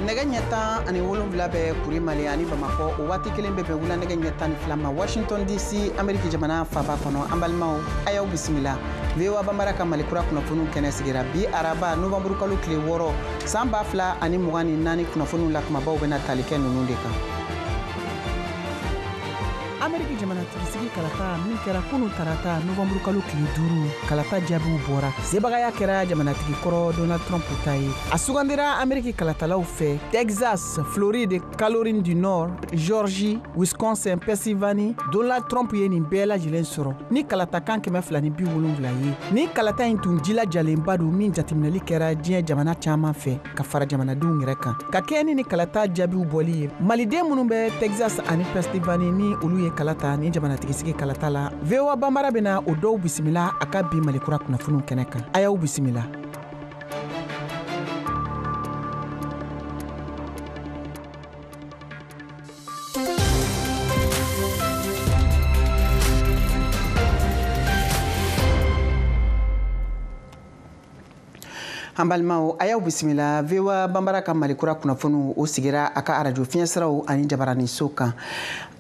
Nɛgɛ ɲɛ 17 bɛ kuri Mali ani Bamakɔ, o waati kelen bɛ bɛn wula nɛgɛ ɲɛ 12 ma Washington DC, Ameriki jamana faaba kɔnɔ. An balimaw, a y'aw bisimila VOA Banbara ka Mali kura kunnafoniw kɛnɛ sigira bi araba novembre kalo tile 6 san 2024. Kunnafoniw la kumabaw bɛna tali kɛ ninnu de kan: Ameriki jamanatigisigi kalata min kɛra kunu tarata novembre kalo tile 5, kalata jaabiw bɔra. Sebagaya kɛra jamanatigi kɔrɔ Donald Trump ta ye. A sugandira Ameriki kalatalaw fɛ Texas, Floride, Caroline du Nord, Georgie, Wisconsin, Pennsylvanie. Donald Trump ye nin bɛɛ lajɛlen sɔrɔ ni kalatakan 270 ye. Ni kalata in tun jilajalenba don min jateminɛli kɛra diɲɛ jamana caman fɛ ka fara jamanadenw yɛrɛ kan. Ka kɛɲɛ ni kalata jaabiw bɔli ye, maliden minnu bɛ Texas ani Pennsylvanie ni olu ye kalata ni jamanatigisigi kalata la, VOA Banbara bɛna o dɔw bisimila a ka bi Malikura kunnafoniw kɛnɛ kan. A y'aw bisimila. An balimaw, a y'aw bisimila VOA Banbara ka Malikura kunnafoniw, o sigira a ka arajo fiɲɛsiraw ani jabaraniso kan.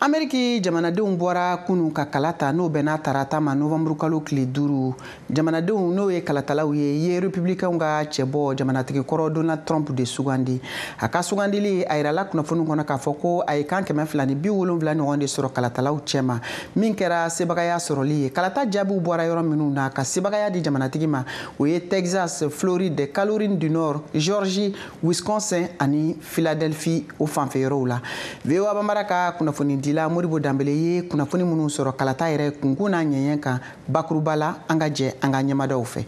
Ameriki jamanadenw bɔra kunu ka kala ta, n'o bɛnna tarata ma novembre kalo tile 5. Jamanadenw, n'o ye kalatalaw ye, ye republicainw ka cɛbɔ jamanatigi kɔrɔ Donald Trump de sugandi. A ka sugandili, a yirala kunnafoni kɔnɔ k'a fɔ ko a ye kan 270 ɲɔgɔn de sɔrɔ kalatalaw cɛma, min kɛra sebagaya sɔrɔli ye. Kalata jaabiw bɔra yɔrɔ minnu na ka sebagaya di jamanatigi ma, o ye Texas, Floride, Caroline du Nord, Georgie, Wisconsin ani Philadelphie, o fanfɛ yɔrɔw la. VOA Banbara ka kunnafoni dila Modibo Danbele ye kunnafoni minnu sɔrɔ kalata yɛrɛ kunkun n'a ɲɛɲɛ kan bakuruba la, an ka jɛ an ka ɲɛmadaw fɛ.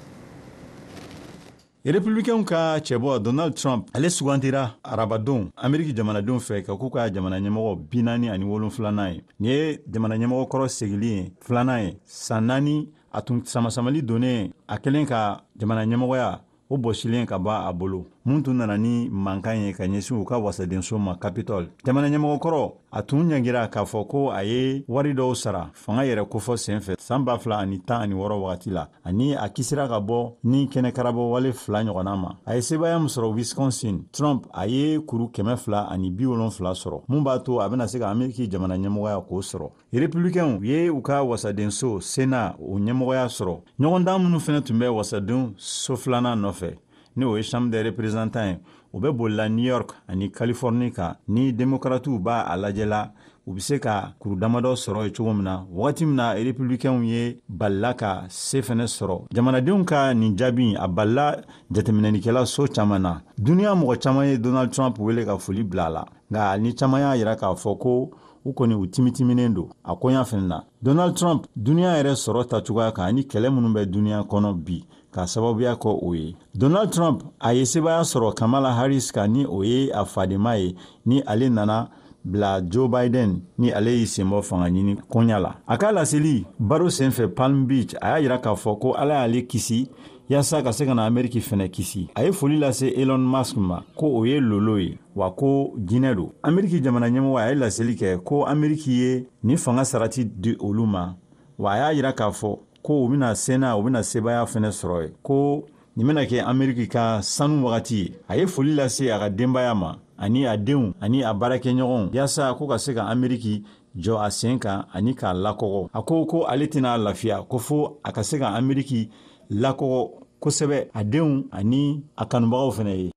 Republicainw ka cɛbɔ Donald Trump, ale sugandira arabadon Ameriki jamanadenw fɛ ka k'u ka jamana ɲɛmɔgɔ 47nan ye. Nin ye jamana ɲɛmɔgɔ kɔrɔ segili ye filanan ye san 4 a tun samasamali donnen a kɛlen ka jamana ɲɛmɔgɔya o bɔsilen ka bɔ a bolo, mun tun nana ni mankan ye ka ɲɛsin u ka wasadenso ma Capitol. Jamana ɲɛmɔgɔkɔrɔ, a tun ɲangira k'a fɔ ko a ye wari dɔw sara fanga yɛrɛ kofɔ sen fɛ san 2016 wagati la, ani a kisira ka bɔ ni kɛnɛkarabɔ wale fila ɲɔgɔnna ma. A ye sebaya min sɔrɔ Wisconsin, Trump a ye kuru 270 sɔrɔ, mun b'a to a bɛna se ka Ameriki jamana ɲɛmɔgɔya k'o sɔrɔ. Republicainw ye u ka wasadenso Sénat o ɲɛmɔgɔya sɔrɔ. Ɲɔgɔndan minnu fɛnɛ tun bɛ wasadenw so filanan nɔfɛ, ni o ye Chambre des représentants ye, o bɛ bolila New York ani Californie kan. Ni démocratiw b'a a lajɛla u bɛ se ka kuru damadɔ sɔrɔ yen cogo min na, wagati min na républicainw ye balila ka se fɛnɛ sɔrɔ. Jamanadenw ka nin jaabi, a balila jateminɛlikɛla so caman na. Duniya mɔgɔ caman ye Donald Trump wele ka foli bila a la, nka ni caman y'a yira k'a fɔ ko u kɔni u timitiminen don a koɲa fɛnɛ na. Donald Trump, duniya yɛrɛ sɔrɔ ta cogoya kan ani kɛlɛ minnu bɛ duniya kɔnɔ bi ka sababuya kɔ o ye, Donald Trump a ye sebaya sɔrɔ Kamala Harris kan, ni o ye a fadenma ye, ni ale nana bila Joe Biden, ni ale y'i senbɔ fanga ɲini koɲa la. A ka laseli baro senfɛ Palm Beach, a y'a yira k'a fɔ ko Ala y'ale kisi yaasa ka se ka na Ameriki fɛnɛ kisi. A ye foli lase Elon Musk ma ko o ye lolo ye, wa ko jinɛ don. Ameriki jamana ɲɛmɔgɔ, a ye laseli kɛ ko Ameriki ye nin fanga sarati di olu ma, wa a y'a yira k'a fɔ ko u bɛna sena, u bɛna sebaya fɛnɛ sɔrɔ ye, ko nin bɛna kɛ Ameriki ka sanu wagati ye. A ye foli lase a ka denbaya ma ani a denw ani a baarakɛɲɔgɔnw, yaasa ko ka se ka Ameriki jɔ a sen kan ani k'a lakɔgɔ. A ko ko ale tɛna lafiya ko fo a ka se ka Ameriki lakɔgɔ kosɛbɛ, a denw ani a kanubagaw fɛnɛ ye.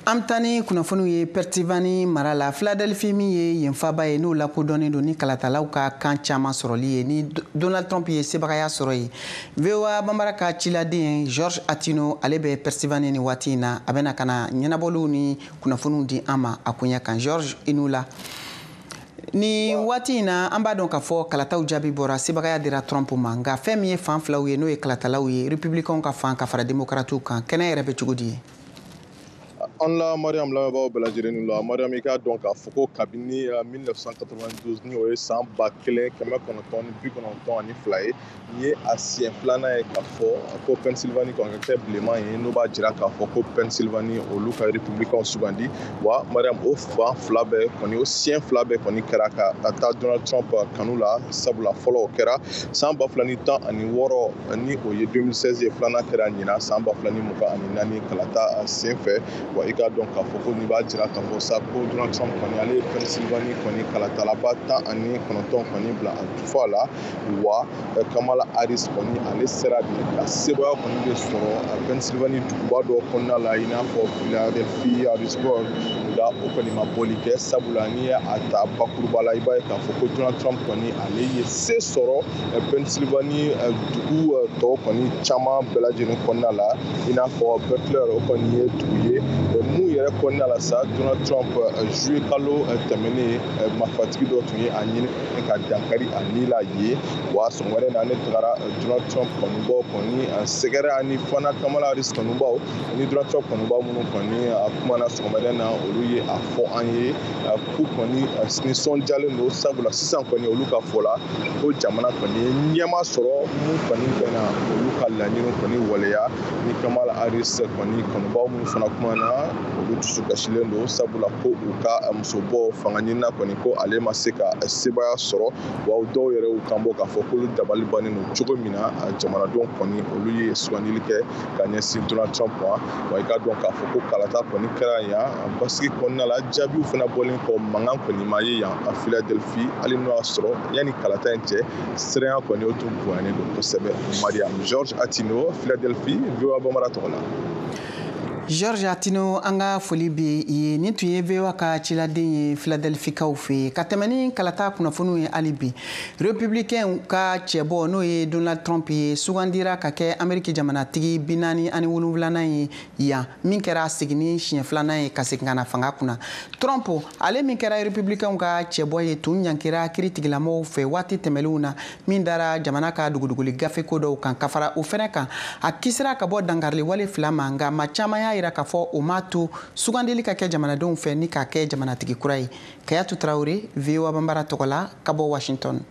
An bɛ taa ni kunnafoniw ye Pennsylvanie mara la, Philadelphie min ye yen faaba ye, n'o lakodɔnnen don ni kalatalaw ka kan caman sɔrɔli ye, ni Donald Trump ye sebagaya sɔrɔ yen. VOA Banbara ka ciladen George Atino, ale bɛ Pennsylvanie ni waati in na. A bɛna ka na ɲɛnabɔliw ni kunnafoniw di an ma a koɲɛ kan. George, i n'u la. Ni waati in na, an b'a dɔn k'a fɔ kalataw jaabi bɔra, sebagaya dira Trump ma, nka fɛn min ye fan filaw ye, n'o ye kalatalaw ye, républicainw ka fan ka fara démocratiw kan, kɛnɛ yɛrɛ bɛ cogo di ye? An la Mariam, lamɛnbagaw bɛɛ lajɛlen la. Mariam, i k'a dɔn k'a fɔ ko kabini 1992, ni o ye san 1992 ye, nin ye a siɲɛ filanan ye k'a fɔ ko Pennsylvanie kɔni ka kɛ bilenman ye, n'o b'a jira k'a fɔ ko Pennsylvanie olu ka républicain sugandi. Wa Mariam, o fan fila bɛɛ kɔni, o siɲɛ fila bɛɛ kɔni kɛra ka taa Donald Trump kanu la, sabula fɔlɔ o kɛra san 2016, ni o ye 2016 ye. Filanan kɛra ɲinan san 2024 kalata sen fɛ. Wa i k'a dɔn k'a fɔ ko nin b'a jira k'a fɔ sa ko Donald Trump kɔni, ale ye Pennsylvanie kɔni kalatalaba 19 kɔni bila a jufa la. Wa Kamala Harris kɔni, ale sera de ka sebaya kɔni de sɔrɔ Pennsylvanie duguba dɔ kɔnɔna la, i n'a fɔ Philadelphie, Harrisburg. Nka o kɔni ma bɔli kɛ, sabula n'i ye a ta bakuruba la, i b'a ye k'a fɔ ko Donald Trump kɔni, ale ye se sɔrɔ Pennsylvanie dugu tɔ kɔni caman bɛɛ lajɛlen kɔnɔna la, i n'a fɔ Butler. O kɔni ye dugu ye mun yɛrɛ kɔnɔna la sa, Donald Trump, juillet kalo tɛmɛnen, marifatigi dɔ tun ye a ɲini ka dankari a ni la ye. Wa sɔgɔmada in na, ne tagara Donald Trump kanubaw kɔni sɛgɛrɛ, ani fana Kamala Harris kanubaw. Ni Donald Trump kanubaw minnu kɔni a kumana sɔgɔmada in na, olu ye a fɔ an ye k'u kɔni nisɔndiyalen don, sabula sisan kɔni, olu ka fɔ la, ko jamana kɔni ye ɲɛma sɔrɔ mun kɔni bɛna olu ka laɲiniw kɔni waleya. Ni Kamala Harris kɔni kanubaw minnu fana kumana, olu dusu kasilen don, sabula ko u ka musobɔ fanga ɲinina kɔni, ko ale ma se ka sebaya sɔrɔ. Wa dɔw yɛrɛ y'u kan bɔ k'a fɔ k'olu dabali bannen don cogo min na jamanadenw kɔni, olu ye sugandili kɛ ka ɲɛsin Donald Trump ma. Wa i k'a dɔn k'a fɔ ko kalata kɔni kɛra yan basigi kɔnɔna la, jaabiw fana bɔlen kɔ, mankan kɔni ma ye yan a Philadelphie, hali n'o y'a sɔrɔ yanni kalata in cɛ, siranya kɔni o tun bonyanen don kosɛbɛ. Mariam George Atino, Philadelphie, VOA Bambara tɔgɔ la. George Atino, an ka foli bɛ i ye. Nin tun ye VOA ka ciladen ye Philadelphikaw fɛ yen. Ka tɛmɛ ni kalata kunnafoniw ye hali bi, républicain ka cɛbɔ, n'o ye Donald Trump ye, sugandira ka kɛ Ameriki jamanatigi 47nan ye yan, min kɛra seginni siɲɛ filanan ye ka segin ka na fanga kunna. Trump, ale min kɛra républicain ka cɛbɔ ye, tun ɲankira kiiritigɛlamɔgɔw fɛ waati tɛmɛnlenw na, min dara jamana ka duguduguli gafe ko dɔw kan. Ka fara o fɛnɛ kan, a kisira ka bɔ dankarili wale fila ma, nka maa caman y'a yira k'a fɔ o m'a to sugandili ka kɛ jamanadenw fɛ ni k'a kɛ jamanatigi kura ye. Kayatu Tarawele, VOA Bambara tɔgɔ la, ka bɔ Washington.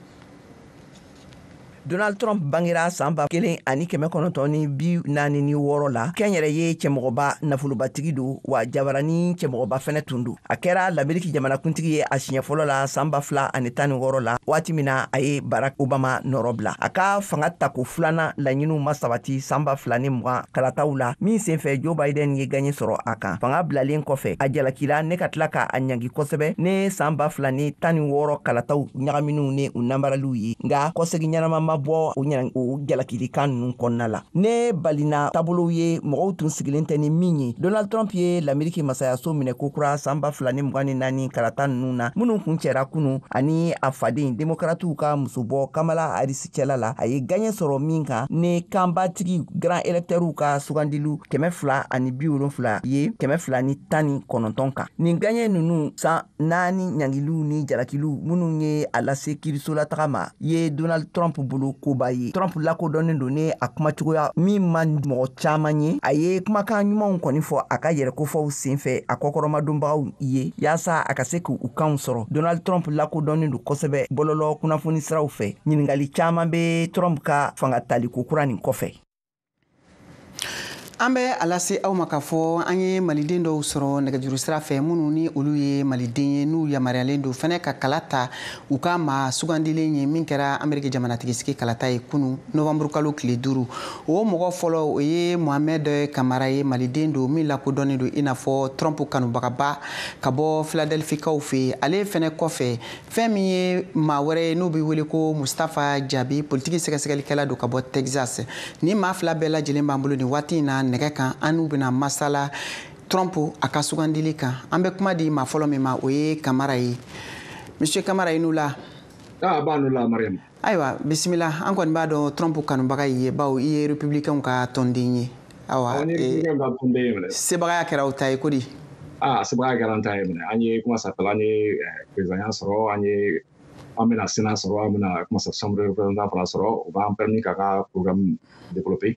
Donald Trump bangera san 1946 la. Kɛnyɛrɛ ye cɛmɔgɔba nafolobatigi don, wa jabarani cɛmɔgɔba fɛnɛ tun don. A kɛra Lameriki jamanakuntigi ye a siɲɛ fɔlɔ la san 2016 la, waati min na a ye Barack Obama nɔrɔ bila. A ka fanga tako filanan laɲiniw ma sabati san 2020 kalataw la, min senfɛ Joe Biden ye gaɲe sɔrɔ a kan. Fanga bilalen kɔfɛ, a jalakira ne ka tila ka a ɲangi kosɛbɛ ne san 2016 kalataw ɲagaminw ni u namaraliw ye, nka kɔsegin ɲɛnama ma bɔ o jalakilikan ninnu kɔnɔna la. Ne balina taabolow ye mɔgɔw tun sigilen tɛ ni min ye. Donald Trump ye Lameriki masayaso minɛ kokura san 2024 kalata ninnu na, minnu kun cɛra kunu, ani a faden demokratiw ka musobɔ Kamala Harris cɛla la, a ye gaɲɛ sɔrɔ min kan ni kanbatigi grand électeurw ka sugandiliw 270 ye 219 kan. Nin gaɲɛ ninnu, san 4 ɲangiliw ni jalakiliw minnu ye a lase kiirisolataga ma, ye Donald Trump bolo koba ye. Trump lakodɔnnen don ni a kumacogoya min man mɔgɔ caman ye. A ye kumakan ɲumanw kɔni fɔ a ka yɛrɛkofɔw senfɛ a kɔkɔrɔmadonbagaw ye, yaasa a ka se k'u kanw sɔrɔ. Donald Trump lakodɔnnen don kosɛbɛ bɔlɔlɔ kunnafoni siraw fɛ. Ɲininkali caman bɛ Trump ka fanga taliko kura nin kɔfɛ. An bɛ a lase aw ma k'a fɔ an ye maliden dɔw sɔrɔ nɛgɛjuru sira fɛ, minnu ni olu ye maliden ye, n'u yamaruyalen don fɛnɛ ka kala ta u ka maa sugandilen ye, min kɛra Ameriki jamanatigisigi kalata ye kunu novanburu kalo tile 5. O mɔgɔ fɔlɔ, o ye Mohamed Kamara ye, maliden don min lakodɔnnen don i n'a fɔ Trump kanubagaba ka bɔ Philadelphikaw fɛ yen. Ale fɛnɛ kɔfɛ, fɛn min ye maa wɛrɛ ye n'o bɛ wele ko Mustafa Jabi, politiki sɛgɛsɛgɛlikɛla don ka bɔ Texas. Ni maa fila bɛɛ lajɛlen b'an bolo nin waati in na nɛgɛ kan, an n'u bɛna masala Trump a ka sugandili kan. An bɛ kuma di maa fɔlɔ min ma, o ye Kamara ye. Monsieur Kamara, i n'u la. Ah, b'a n'u la, Mariam. Ayiwa, bisimila. An kɔni b'a dɔn Trump kanubaga ye, bawo i ye républicain ka tɔnden ye. Awa, sebagaya kɛra aw ta ye ko di? Ah, sebagaya kɛra an ta ye minɛ. An ye kuma safɛla, an ye président sɔrɔ, an ye an bɛna Sénat sɔrɔ, an bɛna kuma sa chambre de représentant fana sɔrɔ. O b'an permis k'a ka programme développer.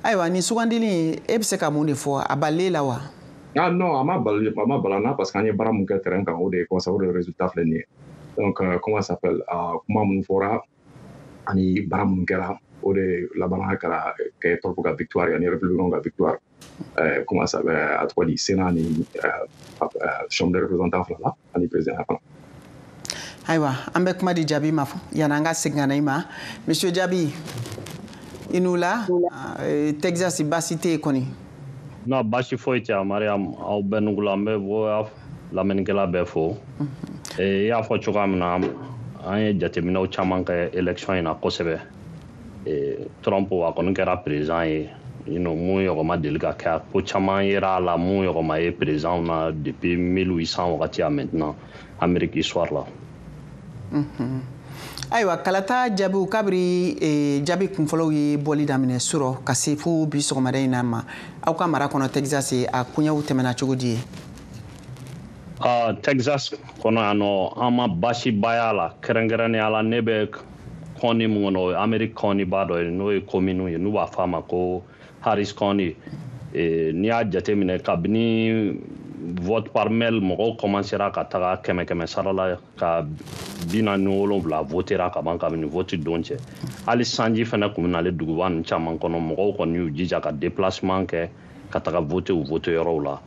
Ayiwa, ni sugandili, e bɛ se ka mun de fɔ a b'ale la wa? Ah non, a ma bala na, parce qu'an ye baara mun kɛ terrain kan, o de ye comment ça, o de résultat filɛ nin ye. Donc comment ça s'appelle, kuma mun fɔra ani baara mun kɛra, o de labanna kɛra kɛ Trump ka victoire ani républicain ka victoire, comment ça, a tɔgɔ di, Sénat ni Chambre des représentants fila la ani président fana. Ayiwa, an bɛ kuma di Jaabi ma yanni an ka segin ka na i ma. Monsieur Jaabi, i n'u la Texas, baasi tɛ yen kɔni? Non, baasi foyi tɛ yan, Mariam. Aw bɛɛ nugula, an bɛ VOA lamɛnnikɛla bɛɛ fo. I y'a fɔ cogoya min na, an ye jateminɛw caman kɛ élection in na kosɛbɛ. Trump a kɔni kɛra président ye, mun ɲɔgɔn ma deli ka kɛ. Ko caman yera a la, mun ɲɔgɔn ma ye président na depuis 1800 wagati à maintenant Amérique histoire la. Ayiwa, kalata jaabiw, kabiri jaabi kunfɔlɔw ye bɔli daminɛ surɔ ka se fo bi sɔgɔmada in na ma, aw ka mara kɔnɔ Texas, a koɲɛw tɛmɛna cogo di ye? Texas kɔnɔ yan nɔ, an ma baasiba y'a la. Kɛrɛnkɛrɛnnenya la, ne bɛ county mun kɔnɔ, o ye Amérique county ba dɔ ye, n'o ye commune ye, n'u b'a fɔ a ma ko Harris County. N'i y'a jateminɛ, kabini vote par mail mɔgɔw commencera ka taga, 100 100 sara la, ka 47 votera ka ban kabini vote don cɛ. Hali sanji fɛnɛ kun bɛ nale duguba ninnu caman kɔnɔ, mɔgɔw kɔni y'u jija ka déplacement kɛ ka taga vote u vote yɔrɔw la.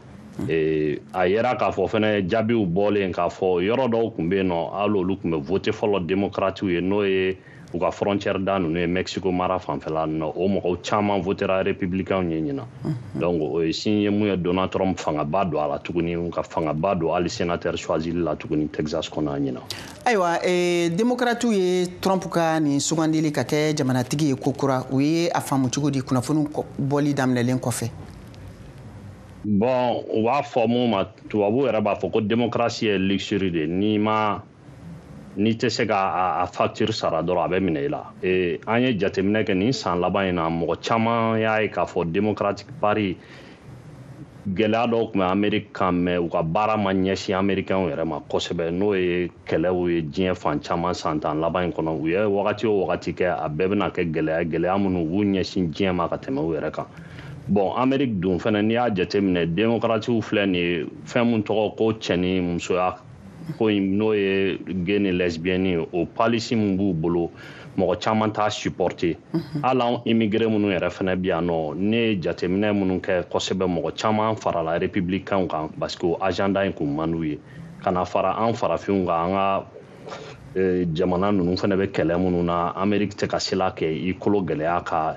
A yera k'a fɔ fɛnɛ, jaabiw bɔlen, k'a fɔ yɔrɔ dɔw tun bɛ yen nɔ, hali olu tun bɛ vote fɔlɔ démocrates ye, n'o ye u ka frontière da ninnu ye, Mexico mara fanfɛla ninnu, o mɔgɔw caman votera républicain ye ɲinan. Donc o ye signe ye mun ye Donald Trump fangaba don a la tuguni, ka fangaba don hali sénateur choisili la tuguni Texas kɔnɔ a ɲinan. Ayiwa, démocrates ye Trump ka nin sugandili ka kɛ jamanatigi ye ko kura, u ye a faamu cogo di kunnafoniw bɔli daminɛlen kɔfɛ? Bon, u b'a fɔ mun ma, tubabu yɛrɛ b'a fɔ ko démocratie ye luxury de. N'i ma, n'i tɛ se ka a facture sara dɔrɔn, a bɛ minɛ i la. An ye jateminɛ kɛ nin san laban in na, mɔgɔ caman y'a ye k'a fɔ Democratic Party, gɛlɛya dɔw tun bɛ Amérique kan, mais u ka baara ma ɲɛsin américains yɛrɛ ma kosɛbɛ, n'o ye kɛlɛw ye diɲɛ fan caman. San 10 laban in kɔnɔ, u ye wagati o wagati kɛ, a bɛɛ bɛna kɛ gɛlɛya, gɛlɛya minnu u b'u ɲɛsin diɲɛ ma ka tɛmɛ u yɛrɛ kan. Bon, Amérique dun fɛnɛ, n'i y'a jateminɛ, démocrates filɛ nin ye, fɛn mun tɔgɔ ko cɛ ni musoya ko in, n'o ye gay ni lesbienne ye, o policy mun b'u bolo, mɔgɔ caman t'a supporter. Hali anw immigré minnu yɛrɛ fɛnɛ bi yan nɔ, ne ye jateminɛ minnu kɛ kosɛbɛ, mɔgɔ caman farala républicain kan, parce que o agenda in kun man d'u ye. Ka na fara an farafinw kan, an ka jamana ninnu fɛnɛ bɛ kɛlɛ minnu na, Amérique tɛ ka sela kɛ i kolo gɛlɛya ka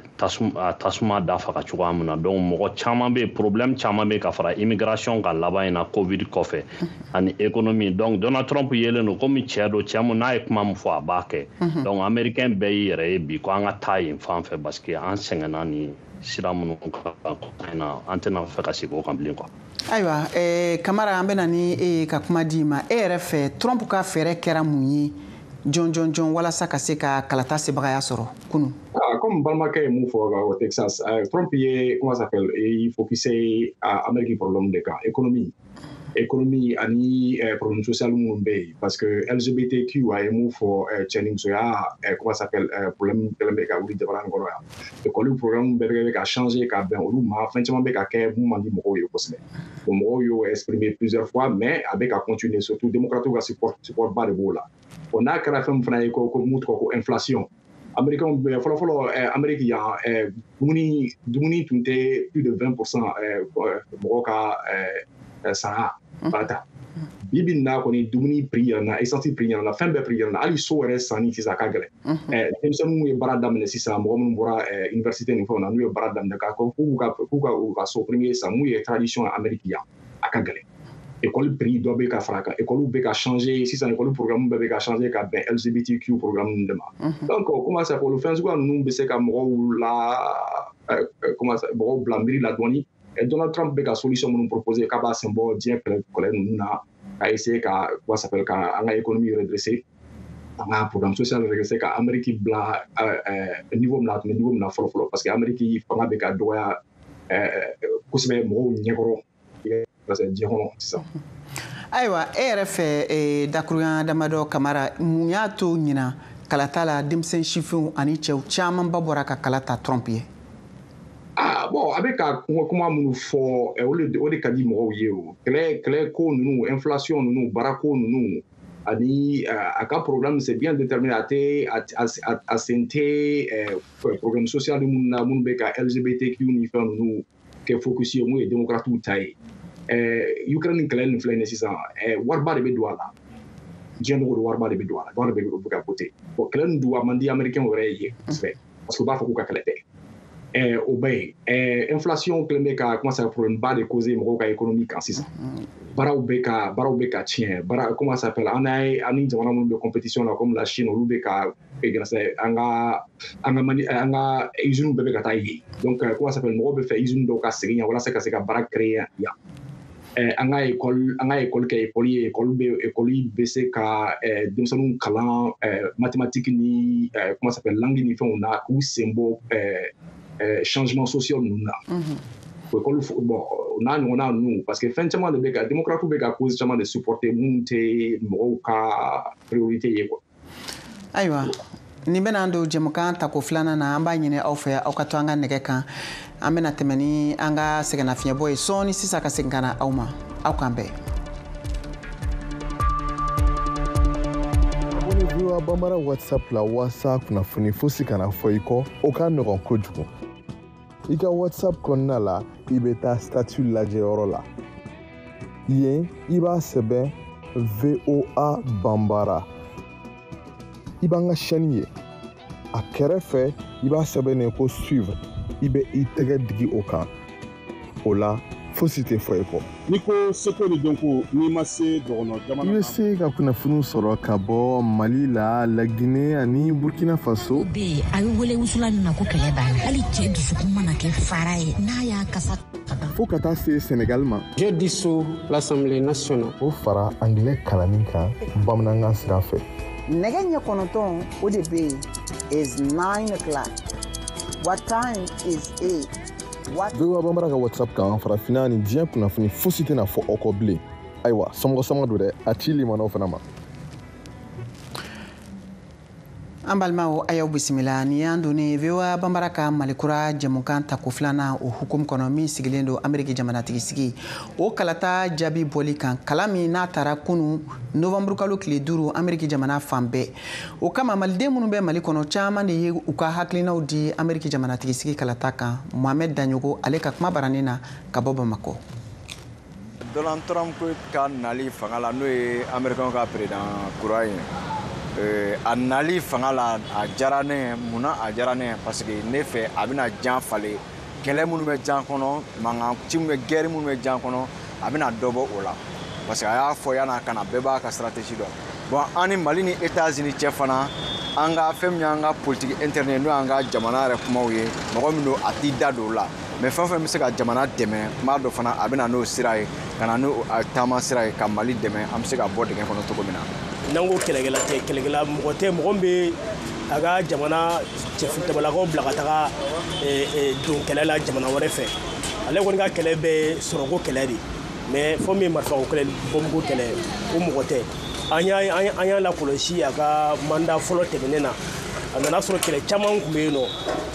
tasuma da faga cogoya min na. Donc mɔgɔ caman bɛ yen, problème caman bɛ yen ka fara immigration kan laban in na, Covid kɔfɛ, ani économie. Donc Donald Trump yelen don komi cɛ don, cɛ mun n'a ye kuma min fɔ, a b'a kɛ. Donc américain bɛɛ y'i yɛrɛ ye bi ko an ka taa yen fan fɛ, parce que an sɛgɛnna ni sira minnu kan na, an tɛna fɛ ka segin o kan bilen quoi. Ayiwa, Kamara, an bɛna ni e ye ka kuma di ma. E yɛrɛ fɛ, Trump ka fɛɛrɛ kɛra mun ye jɔn jɔn jɔn walasa ka se ka kalata sebagaya sɔrɔ kunun? Ah, comme balimakɛ ye mun fɔ au Texas, Trump ye, comment ça s'appelle, il focusé à Amérique problème de kan, économie ani problème social minnu bɛ yen, parce que LGBTQ, a ye mun fɔ, cɛ ni musoya, comment ça s'appelle, problème kɛlen bɛ ka wuli jamana in kɔnɔ yan. École programme bɛɛ bɛ ka changer ka bɛn olu ma. Fɛn caman bɛ ka kɛ mun man di mɔgɔw ye kosɛbɛ. Bon, mɔgɔw y'o exprimer plusieurs fois, mais a bɛ ka continuer, surtout démocrates ka support ba de b'o la. Bon, n'a kɛra fɛn min fana ye, ko mun tɔgɔ ko inflation, américains fɔlɔ fɔlɔ, Amérique yan, dumuni tun tɛ plus de 20% mɔgɔw ka sara ba ta. Bi bi in na kɔni, dumuni prix yɛlɛnna, essence prix yɛlɛnna, fɛn bɛɛ prix yɛlɛnna, hali so yɛrɛ sanni sisan a ka gɛlɛn. Denmisɛnninw ye baara daminɛ sisan, mɔgɔ minnu bɔra université ni fɛnw na, n'u ye baara daminɛ k'a fɔ k'u ka u ka so premier san, mun ye tradition ye Amérique yan, a ka gɛlɛn. École prix dɔ bɛ ka fara a kan, école bɛ ka changer sisan, école programme bɛɛ bɛ ka changer ka bɛn LGBTQ programme ninnu de ma. Donc comment ça, olu fɛn suguya ninnu bɛ se ka mɔgɔw la, comment ça, mɔgɔw bila miiri la dɔɔni. Donald Trump bɛ ka solution minnu proposer, k'a b'a sen bɔ diɲɛ kɛlɛ kɛlɛ ninnu na, ka essayer ka, comment ça s'appelle, ka an ka économie redresser, an ka programme social redresser, ka Amérique bila niveau min na, a tun bɛ niveau min na fɔlɔ fɔlɔ, parce que Amérique fanga bɛ ka dɔgɔya kosɛbɛ mɔgɔw ɲɛkɔrɔ, parce que diɲɛ kɔnɔ sisan. Ayiwa, e yɛrɛ fɛ, dakurunya damadɔ, Kamara, mun y'a to ɲinan kalata la, denmisɛn sifinw ani cɛw camanba bɔra ka kala ta Trump ye? Ah, Bon, a bɛ ka kuma minnu fɔ, o de ka di mɔgɔw ye. O kɛlɛ ko ninnu, inflation ninnu, baarako ninnu, ani a ka programme, c'est bien déterminé. A tɛ a sen tɛ problème social minnu na, minnu bɛ ka LGBTQ ni fɛn ninnu kɛ focus ye, mun ye démocrates ta ye. Ukraine kɛlɛ nin filɛ nin ye sisan, wariba de bɛ don a la. Diɲɛ dogo don, wariba de bɛ don a la, wari de bɛ ka voter. Bon, kɛlɛ nin dun, a man di américain yɛrɛ ye kosɛbɛ, parce que u b'a fɔ k'u ka kɛlɛ tɛ. O bɛɛ ye inflation kɛlen bɛ ka comment ça, problème ba de causer mɔgɔw ka économie kan sisan. Baaraw bɛ ka tiɲɛ. Baara, comment ça s'appelle, an ye ani jamana minnu bɛ compétition la comme la Chine, olu bɛ ka an ka an ka mani an ka usine bɛɛ bɛ ka taa yen. Donc, comment ça s'appelle, mɔgɔw bɛ fɛ usine dɔw ka segin yan walasa ka se ka baara créer yan. An ka école kɛ école ye, école bɛ se ka denmisɛnninw kalan mathématique ni, comment ça s'appelle, langue ni fɛnw na, k'u sen bɔ changement social ninnu na. École, bon, n'a ɲɔgɔnna ninnu, parce que fɛn caman de bɛ ka démocrate bɛ ka cause caman de supporter mun tɛ mɔgɔw ka priorité ye, quoi. Ayiwa, nin bɛna an don jɛmukan tako filanan na. An b'a ɲini aw fɛ, aw ka to an ka nɛgɛ kan. An bɛna tɛmɛ ni an ka sɛgɛnnafiɲɛbɔ ye sɔɔni sisan, ka segin ka na aw ma. Aw k'an bɛn. VOA Bambara WhatsApp la waasa kunnafoni fosi kana fɔ i kɔ. O ka nɔgɔn kojugu. I ka WhatsApp kɔnɔna la, i bɛ taa statut lajɛyɔrɔ la. Yen, i b'a sɛbɛn VOA Bambara, i b'an ka chaîne ye. A kɛrɛfɛ, i b'a sɛbɛn ko suivre. I bɛ i tɛgɛ digi o kan. O la, fosi tɛ fɔ i kɔ. N'i ko seko ni dɔnko, n'i ma se dɔgɔnɔ jamana I bɛ se ka kunnafoniw sɔrɔ ka bɔ Mali la, Laginɛ ani Burkina Faso. Bɛ yen, a bɛ wele wusulan min ma ko kɛlɛ b'a la, hali cɛ dusukun mana kɛ fara ye, n'a y'a kasa ka ban. Fo ka taa se Senegal ma. Je dissous l'Assemblée nationale. O fara angilɛ kalanni kan bamanankan sira fɛ. Nɛgɛ ɲɛ 9, o de bɛ yen, is 9 o'clock. What time is it? What VOA Bambara ka WhatsApp kan, farafinna ni diɲɛ kunnafoni fosi tɛna fɔ aw kɔ bilen. Ayiwa, somɔgɔ sama don dɛ, a ci limanaw fana ma. An balimaw, a y'aw bisimila. Nin y'an donnen VOA Banbara ka Malikura jɛmukan tako filanan, o hukumu kɔnɔ min sigilen don Ameriki jamanatigi sigi o kalata jaabi bɔli kan, kala min n'a taara kunu novanburukalo tile 5 Ameriki jamana fan bɛɛ. O kama, maliden minnu bɛ Mali kɔnɔ, caman de ye u ka hakilinaw di Ameriki jamanatigi sigi kalata kan. Mohamɛd Daɲogo, ale ka kuma baranin na ka bɔ Bamakɔ. Donald Trump ka nali fanga la, n'o ye Américain ka président kura ye, a nali fanga la, a diyara ne ye. Munna a diyara ne ye? Parce que ne fɛ, a bɛna jan falen. Kɛlɛ minnu bɛ jan kɔnɔ, mankan ci minnu bɛ, guerre minnu bɛ jan kɔnɔ, a bɛna dɔ bɔ o la, parce que a y'a fɔ yan'a ka na, bɛɛ b'a ka stratégie dɔn. Bon, an ni Mali ni États-Unis cɛ fana, an ka fɛn min y'an ka politique interne ye, n'o y'an ka jamana yɛrɛ kumaw ye, mɔgɔ min don, a t'i da don o la. Mais fɛn o fɛn bɛ se ka jamana dɛmɛ, n b'a dɔn fana a bɛ na n'o sira ye, ka na n'o taama sira ye ka Mali dɛmɛ, an bɛ se ka bɔ dingɛ kɔnɔ cogo min na. N'an ko kɛlɛkɛla tɛ, kɛlɛkɛla mɔgɔ tɛ, mɔgɔ min bɛ a ka jamana cɛfintabalakaw bila ka taga don kɛlɛ la jamana wɛrɛ fɛ. Ale kɔni ka kɛlɛ bɛ sɔrɔko kɛlɛ de, mais fɛn min ye marifako kɛlɛ, bɔnmugu kɛlɛ, o mɔgɔ tɛ. An y'a lakɔlɔsi a ka mandat fɔlɔ tɛmɛnen na, a nana sɔrɔ kɛlɛ caman tun bɛ yen nɔ,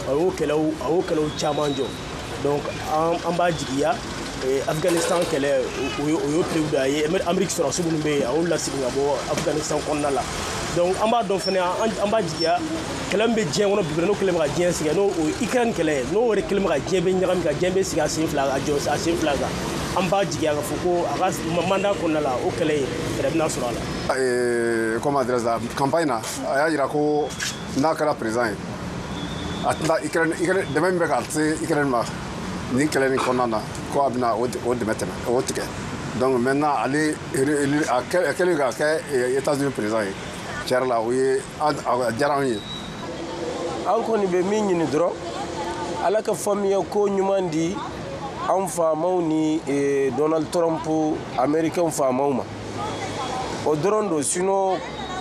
a y'o kɛlɛw caman jɔ. Donc an b'a jigiya, Afghanistan kɛlɛ, o y'o prévu a ye. Amérique sɔrɔdasi minnu bɛ yen, a y'olu lasegin ka bɔ Afghanistan kɔnɔna la. Donc an b'a dɔn fana, an b'a jigiya, kɛlɛ min bɛ diɲɛ kɔnɔ bi, n'o kɛlen bɛ ka diɲɛ sɛgɛn, n'o o ye Ukraine kɛlɛ ye, n'o yɛrɛ kɛlen bɛ ka diɲɛ bɛ ɲagami, ka diɲɛ bɛ sigi a sen fila, a jɔ a sen fila kan, an b'a jigiya k'a fɔ ko a ka mandat kɔnɔna la, o kɛlɛ in, fɛɛrɛ bɛna sɔrɔ a la. Comment dirais je, campagne na, a y'a jira ko n'a kɛra président ye, a tɛna Ukraine dɛmɛ min bɛ ka se Ukraine ma nin kɛlɛ nin kɔnɔna na, ko a bɛna o dɛmɛ tɛmɛ o tigɛ. Donc maintenant, ale a kɛlen ka kɛ États-Unis président ye, tiɲɛ yɛrɛ la, o ye a diyara anw ye. An kɔni bɛ min ɲini dɔrɔn, Ala ka faamuya ko ɲuman di an faamaw ni Donald Trump, Américain faamaw ma. O dɔrɔn don. Sinon,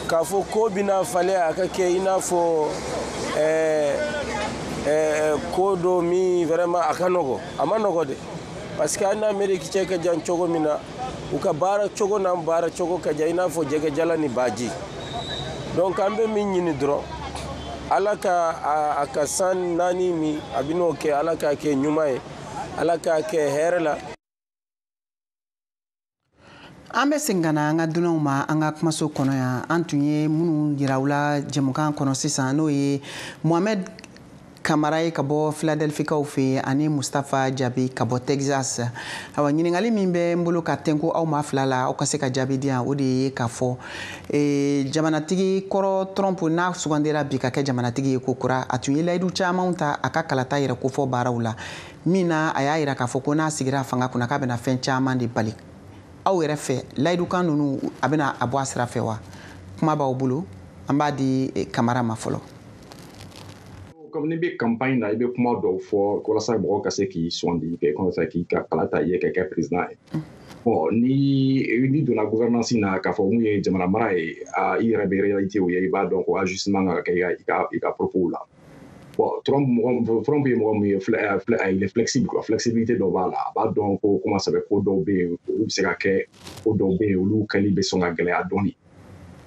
k'a fɔ ko bɛna falen, a ka kɛ i n'a fɔ ko dɔ min vraiment a ka nɔgɔ, a ma nɔgɔ dɛ, parce que an ni Amérique cɛ ka jan cogo min na, u ka baara cogo n'an baara cogo ka jan i n'a fɔ jɛgɛjala ni baji. Donc an bɛ min ɲini dɔrɔn, Ala ka a ka san 4 min a bɛn'o kɛ, Ala k'a kɛ ɲuman ye. Ala k'a kɛ hɛrɛ la. An bɛ segin ka na an ka dunanw ma an ka kumaso kɔnɔ yan. An tun ye minnu yira u la jɛmukan kɔnɔ sisan, n'o ye Mohamed Kamara ye ka bɔ Philadelphie-kaw fɛ yen, ani Mustapha Jabi ka bɔ Texas. Awa, ɲininkali min bɛ n bolo ka tɛnku aw maa fila la, aw ka se ka jaabi di yan, o de ye k'a fɔ jamanatigi kɔrɔ Trump n'a sugandira bi ka kɛ jamanatigi ye kokura, a tun ye layidu camanw ta a ka kalata yɛrɛ kofɔ baaraw la, min na a y'a yira k'a fɔ ko n'a sigira fanga kunna, k'a bɛna fɛn caman de bali. Aw yɛrɛ fɛ, layidukan ninnu, a bɛna a bɔ a sira fɛ wa? Kuma b'aw bolo, an b'a di Kamara ma fɔlɔ. Comme n'i bɛ campagne na, i bɛ kuma dɔw fɔ walasa mɔgɔw ka se k'i sugandi, kɛ comme ça k'i ka kala ta i ye ka kɛ président ye. Bon, ni donna gouvernance na, k'a fɔ mun ye jamana mara ye, i yɛrɛ bɛ réalité o ye, i b'a dɔn ko ajustement ka kɛ i ka propos la. Bon, Trump, mɔgɔ Trump ye mɔgɔ min ye, il est flexible quoi, flexibilité dɔ b'a la. A b'a dɔn ko comment ça fait, ko dɔw bɛ yen, olu bɛ se ka kɛ, ko dɔw bɛ yen, olu kɛli bɛ sɔn ka gɛlɛya dɔɔni.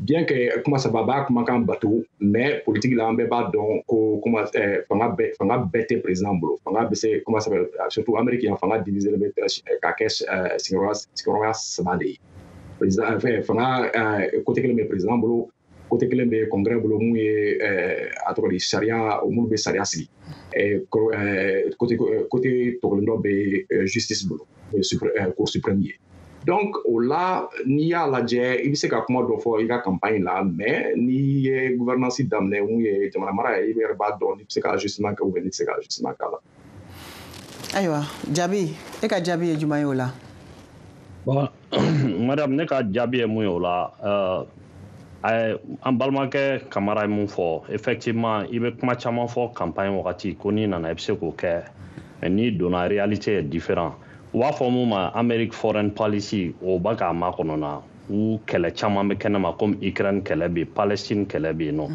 Bien que comment ça va, b'a kumakan bato, mais politique la, an bɛɛ b'a dɔn ko comment fanga bɛɛ tɛ président bolo. Fanga bɛ se, comment ça va, surtout Amérique yan, fanga divisé bɛ ka kɛ sigiyɔrɔya saba de ye. Président fɛn, fanga côté kelen bɛ président bolo, côté kelen bɛ congrès bolo, mun ye a tɔgɔ di, sariya, minnu bɛ sariya sigi, côté tɔ kelen dɔ bɛ justice bolo, n'o ye cour suprême ye. Donc o la, n'i y'a lajɛ, i bɛ se ka kuma dɔ fɔ i ka campagne la, mais n'i ye gouvernance daminɛ, mun ye jamana mara ye, i yɛrɛ b'a dɔn n'i bɛ se ka ajustement kɛ ou bien n'i tɛ se ka ajustement k'a la. Ayiwa, Jaabi, e ka jaabi ye jumɛn ye o la? Bon, madame, ne ka jaabi ye mun ye o la, an balimakɛ Kamara ye mun fɔ, effectivement, i bɛ kuma caman fɔ campagne wagati ko n'i nana i bɛ se k'o kɛ, mais n'i donna, réalité est différent. U b'a fɔ mun ma Amérique foreign policy, o b'a k'a makɔnɔ na, u kɛlɛ caman bɛ kɛnɛma, comme Ukraine kɛlɛ bɛ yen, Palestine kɛlɛ bɛ yen nɔ.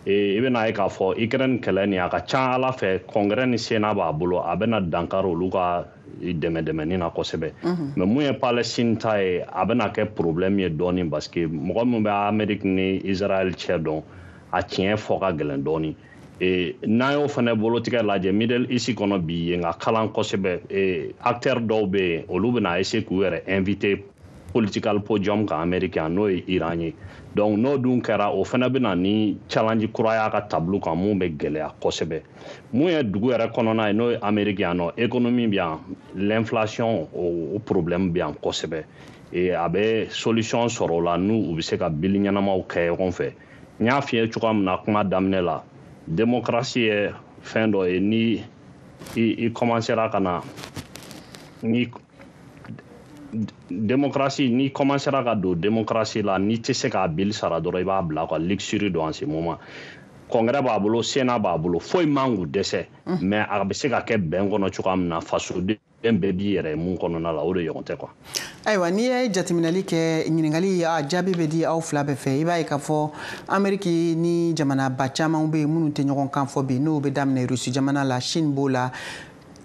I bɛna ye k'a fɔ Ukraine kɛlɛ nin, a ka ca Ala fɛ, congrès ni sénat b'a bolo, a bɛna dankari olu ka dɛmɛ dɛmɛni na kosɛbɛ. Mais mun ye Palestine ta ye, a bɛna kɛ problème ye dɔɔni, parce que mɔgɔ min bɛ Amérique ni Israël cɛ dɔn, a tiɲɛ fɔ ka gɛlɛn dɔɔni. N'an y'o fana bolotigɛ lajɛ Middle East kɔnɔ bi yen, ka kalan kosɛbɛ, acteur dɔw bɛ yen, olu bɛna essayer k'u yɛrɛ inviter political podium kan Amérique yan, n'o ye Iran ye. Donc n'o dun kɛra, o fana bɛna ni challenge kura y'a ka tableau kan, mun bɛ gɛlɛya kosɛbɛ. Mun ye dugu yɛrɛ kɔnɔna ye, n'o ye Amérique yan nɔ, économie bɛ yan, l'inflation, o problème bɛ yan kosɛbɛ. A bɛ solution sɔrɔ o la, n'u u bɛ se ka bili ɲɛnamaw kɛ ɲɔgɔn fɛ. N y'a f'i ye cogoya min na kuma daminɛ la, démocratie ye fɛn dɔ ye, ni i commencera ka na ni démocratie, n'i commencera ka don démocratie la, n'i tɛ se k'a bili sara dɔrɔn, i b'a bila quoi. Luxury don en ce moment. Congrès b'a bolo, sénat b'a bolo, foyi man k'u dɛsɛ, mais a bɛ se ka kɛ bɛn kɔnɔ cogoya min na, fasoden bɛɛ b'i yɛrɛ ye mun kɔnɔna la, o de ɲɔgɔn tɛ quoi. Ayiwa, n'i ye jateminɛli kɛ, ɲininkali a jaabi bɛ di aw fila bɛɛ fɛ. I b'a ye k'a fɔ Ameriki ni jamanaba caman bɛ yen minnu tɛ ɲɔgɔn kan fɔ bi, n'o bɛ daminɛ Rusi jamana la, Chine b'o la,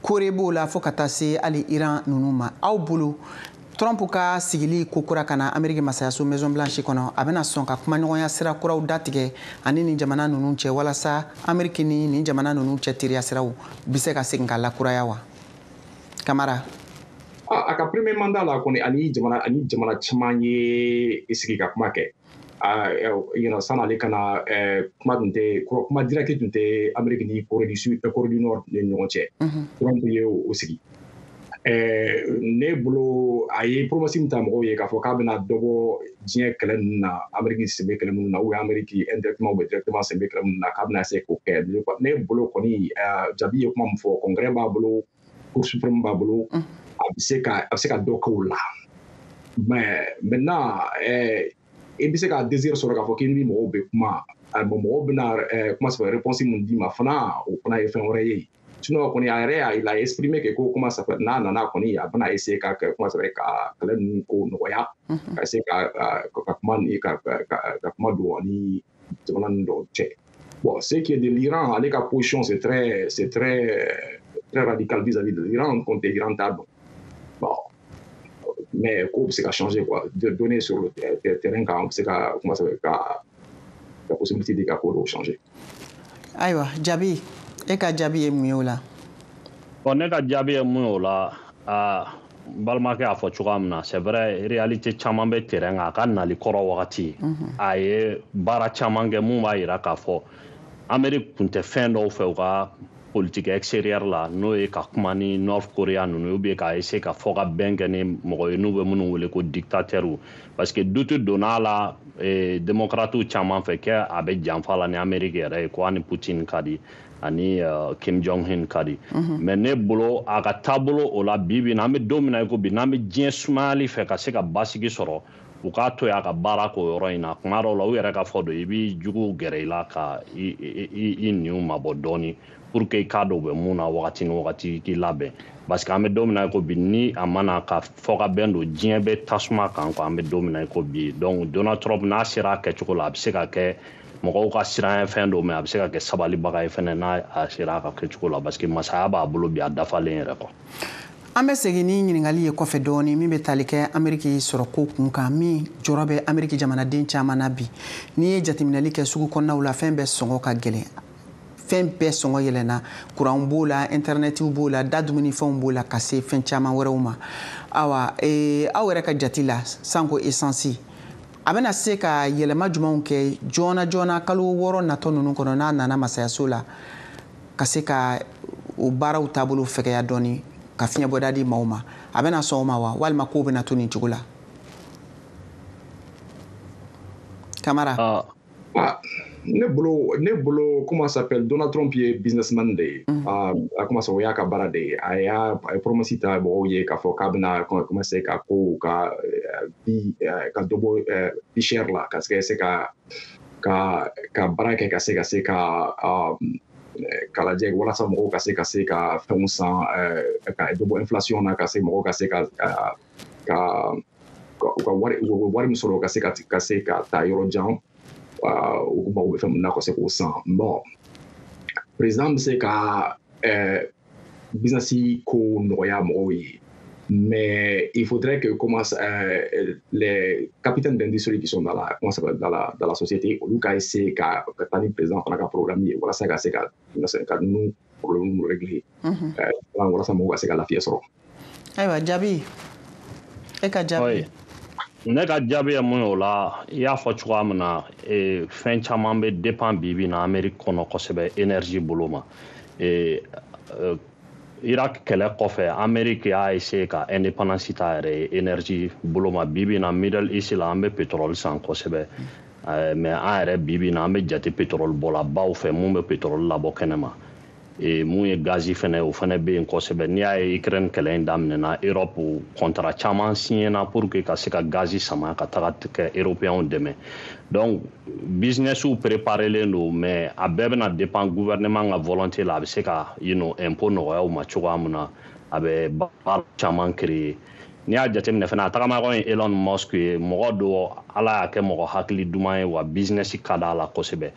Corée b'o la, fo ka taa se hali Iran ninnu ma. Aw bolo, Trump ka sigili ko kura ka na Ameriki masayaso Maison Blanche kɔnɔ, a bɛna sɔn ka kumaɲɔgɔnya sira kuraw datigɛ ani nin jamana ninnu cɛ, walasa Ameriki ni nin jamana ninnu cɛ teriya siraw bɛ se ka segin ka lakuraya wa? Kamara. A ka premier mandat la kɔni, ani jamana caman ye sigi ka kuma kɛ. San'ale ka na, kuma tun tɛ, kuma direct tun tɛ Amérique ni Corée du Sud, Corée du Nord ni ɲɔgɔn cɛ. Trump ye o sigi. Ne bolo, a ye promesse min ta mɔgɔw ye k'a fɔ k'a bɛna dɔ bɔ diɲɛ kɛlɛ ninnu na, Amérique sen bɛ kɛlɛ minnu na, ou bien Amérique indirectement ou bien directement sen bɛ kɛlɛ minnu na, k'a bɛna se k'o kɛ. Ne bolo kɔni, Jaabi ye kuma min fɔ, congrès b'a bolo, cour suprême b'a bolo, a bɛ se ka dɔ k'o la. Mais maintenant, i bɛ se ka désir sɔrɔ k'a fɔ k'i ni mɔgɔw bɛ kuma, mɔgɔw bɛna kuma sɔrɔ, réponse mun d'i ma fana, o fana ye fɛn wɛrɛ ye. Sinon kɔni, a yɛrɛ il a exprimé que ko, comment ça s'appelle, n'a nana kɔni, a bɛna essayer ka kɛ, comment ça s'appelle, ka kɛlɛ ninnu ko nɔgɔya, ka essayer ka kuma ni ka kuma don ani jamana ninnu dɔw cɛ. Bon, ce qui est de l'Iran, ale ka position, c'est très très radical vis-à-vis de l'Iran, contre Iran t'a dɔn. Bon, mais ko bɛ se ka changer quoi, de donner sur le terrain kan, bɛ se ka, comment ça s'appelle, ka la possibilité de ka ko dɔw changer. Ayiwa, Jaabi, e ka jaabi ye mun ye o la? Bon, ne ka jaabi ye mun ye o la, n balimakɛ y'a fɔ cogoya min na, c'est vrai, réalité caman bɛ terrain kan. A ka nali kɔrɔ wagati, a ye baara caman kɛ mun b'a yira k'a fɔ Amérique tun tɛ fɛn dɔw fɛ u ka politique extérieure la, n'o ye ka kuma ni North Korea ninnu, ou bien ka essayer ka fɔ ka bɛn kɛ ni mɔgɔ ye n'u bɛ minnu wele ko dictateur, parce que doute donna a la démocrates caman fɛ kɛ a bɛ janfa la ni Amérique yɛrɛ ye, ko ani Poutine ka di, ani Kim Jong Un ka di. Mais ne bolo, a ka taabolo o la, bi bi in na, an bɛ don min na i ko bi, n'an bɛ diɲɛ sumayali fɛ ka se ka basigi sɔrɔ, u k'a to yen a ka baara k'o yɔrɔ in na. Kuma dɔw la, u yɛrɛ ka fɔ don, i b'i juguw gɛrɛ i la ka i niw mabɔ dɔɔni pour que i k'a dɔn u bɛ mun na wagati ni wagati, k'i labɛn, parce que an bɛ don min na i ko bi, ni a ma na ka fɔ ka bɛn don, diɲɛ bɛ tasuma kan quoi, an bɛ don min na i ko bi. Donc Donald Trump, n'a sera a kɛcogo la, a bɛ se ka kɛ mɔgɔw ka siran fɛn dɔ, mais a bɛ se ka kɛ sabalibaga ye fɛnɛ n'a a sera a ka kɛcogo la, parce que masaya b'a bolo bi, a dafalen yɛrɛ quoi. An bɛ segin ni ɲininkali ye kɔfɛ dɔɔni, min bɛ tali kɛ Ameriki sɔrɔko kun kan, min jɔrɔ bɛ Ameriki jamanaden caman na bi. N'i ye jateminɛli kɛ sugu kɔnɔnaw la, fɛn bɛɛ sɔngɔ ka gɛlɛn, fɛn bɛɛ sɔngɔ yɛlɛnna, kuran b'o la, intɛrɛnɛtiw b'o la, da dumunifɛnw b'o la, ka se fɛn caman wɛrɛw ma. Awa, aw yɛrɛ ka jate la, sanko esansi a bɛna se ka yɛlɛma jumɛnw kɛ joona joona kalo 6 natɔ ninnu kɔnɔ, n'a nana masayaso la, ka se ka o baaraw taabolo fɛgɛya dɔɔni, ka fiɲɛbɔda di maaw ma? A bɛna sɔn o ma wa, walima kow bɛna to nin cogo la? Kamara. Ne bolo, comment s'appelle, Donald Trump ye businessman de ye. A comment ça, o y'a ka baara de ye. A ye promesse ta mɔgɔw ye k'a fɔ k'a bɛna commencer ka kow ka bi ka dɔ bɔ vie chère la, ka se ka ka baara kɛ, ka se ka ka lajɛ walasa mɔgɔw ka se ka fɛnw san, ka dɔ bɔ inflation na, ka se mɔgɔw ka se ka u ka wari min sɔrɔ, ka se ka taa yɔrɔ jan, u mago bɛ fɛn min na, ka se k'o san. Bon, président bɛ se ka business ko nɔgɔya mɔgɔw ye, mais il faudrait que commence les capitaines d'industrie qui sont dans la, comment ça s'appelle, dans la société, olu ka essayer ka taa ni président fana ka programme ye, walasa ka se ka ninnu problème régler, walasa mɔgɔw ka se ka lafiya sɔrɔ. Ayiwa, jaabi, e ka jaabi. Ne ka jaabi ye mun ye o la, i y'a fɔ cogoya min na, fɛn caman bɛ dépend bi bi in na Amérique kɔnɔ kosɛbɛ énergie bolo ma. Irak kɛlɛ kɔfɛ, Amérique y'a essayé ka indépendance ta yɛrɛ ye énergie bolo ma. Bi bi in na, Middle East la, an bɛ pétrole san kosɛbɛ, mais an yɛrɛ bi bi in na, an bɛ jate pétrole bɔlabaw fɛ mun bɛ pétrole labɔ kɛnɛma. Mun ye gazi fɛnɛ, o fɛnɛ bɛ yen kosɛbɛ. N'i y'a ye Ukraine kɛlɛ in daminɛna, Europe contrat caman signé pour que ka se ka gazi sama ka taga kɛ européens dɛmɛ. Donc businessw préparelen don, mais a bɛɛ bɛna dépend gouvernement ka volonté la, a bɛ se ka impôt nɔgɔya u ma cogoya min na, a bɛ baara caman créer. N'i y'a jateminɛ fɛnɛ, a tagamaɲɔgɔn ye Elon Musk ye, mɔgɔ dɔ Ala y'a kɛ mɔgɔ hakili duman ye, wa business ka d'a la kosɛbɛ.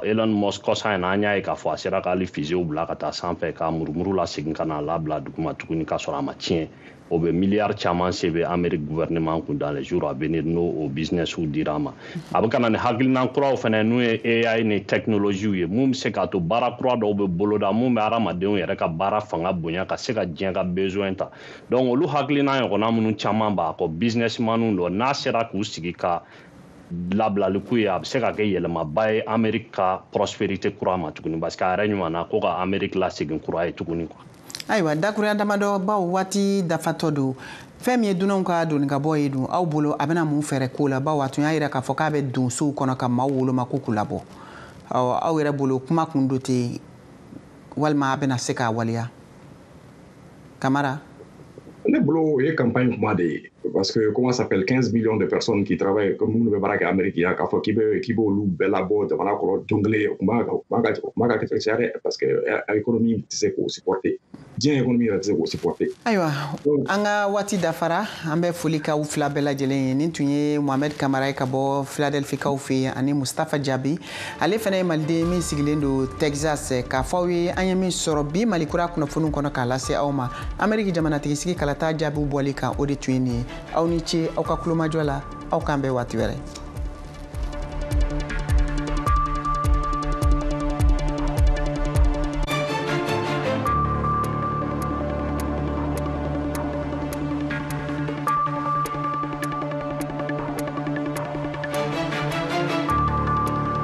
Elon Musk, kɔsa in na, an y'a ye k'a fɔ a sera k'ale fuséew bila ka taa sanfɛ, ka murumuru lasegin ka na labila duguma tuguni k'a sɔrɔ a ma tiɲɛ. O bɛ miliyari caman sebe Amérique gouvernement kun dans les jours à venir, n'o o businessw dira a ma. A bɛ ka na ni hakilina kuraw fɛnɛ, n'u ye AI ni technologie ye, mun bɛ se k'a to baara kura dɔw bɛ boloda, mun bɛ hadamadenw yɛrɛ ka baara fanga bonya, ka se ka diɲɛ ka besoin ta. Donc olu hakilina ɲɔgɔnna minnu caman b'a kɔ, businessmanw dɔ, n'a sera k'u sigi ka labilali ku ye, a bɛ se ka kɛ yɛlɛmaba ye Amérique ka prospérité kura ma tuguni, parce que a yɛrɛ ɲuman na ko ka Amérique lasegin kura ye tuguni quoi. Ayiwa, dakuruya damadɔ baw waati dafatɔ don. Fɛn min ye dunanw ka doni ka bɔ ye dun, aw bolo a bɛna mun fɛɛrɛ ko la? Bawo a tun y'a yira k'a fɔ k'a bɛ don sow kɔnɔ ka maaw woloma ko k'u labɔ. Aw yɛrɛ bolo, kuma kun do ten, walima a bɛna se k'a waleya? Kamara. Ne bolo, o ye campagne kuma de ye, parce que comment ça s'appelle, 15 millions de personnes qui travaillent comme minnu bɛ baara kɛ Amérique yan, k'a fɔ k'i b'olu bɛɛ labɔ jamana kɔnɔ don kelen, o kuma ka kɛ caya dɛ, parce que économie tɛ se k'o supporter, diɲɛ économie yɛrɛ tɛ se k'o supporter. Ayiwa, an ka waati dafara, an bɛ foli k'aw fila bɛɛ lajɛlen ye. Nin tun ye Mohamed Kamara ye ka bɔ Philadelphie kaw fɛ yen, ani Mustapha Jaabi, ale fana ye maliden min sigilen don Texas. K'a fɔ aw ye, an ye min sɔrɔ bi Mali kura kunnafoniw kɔnɔ k'a lase aw ma Amérique jamanatigi sigi kalata jaabiw bɔli kan, o de tun ye nin ye. Aw ni ce aw ka kulomajɔ la, aw k'an bɛn waati wɛrɛ.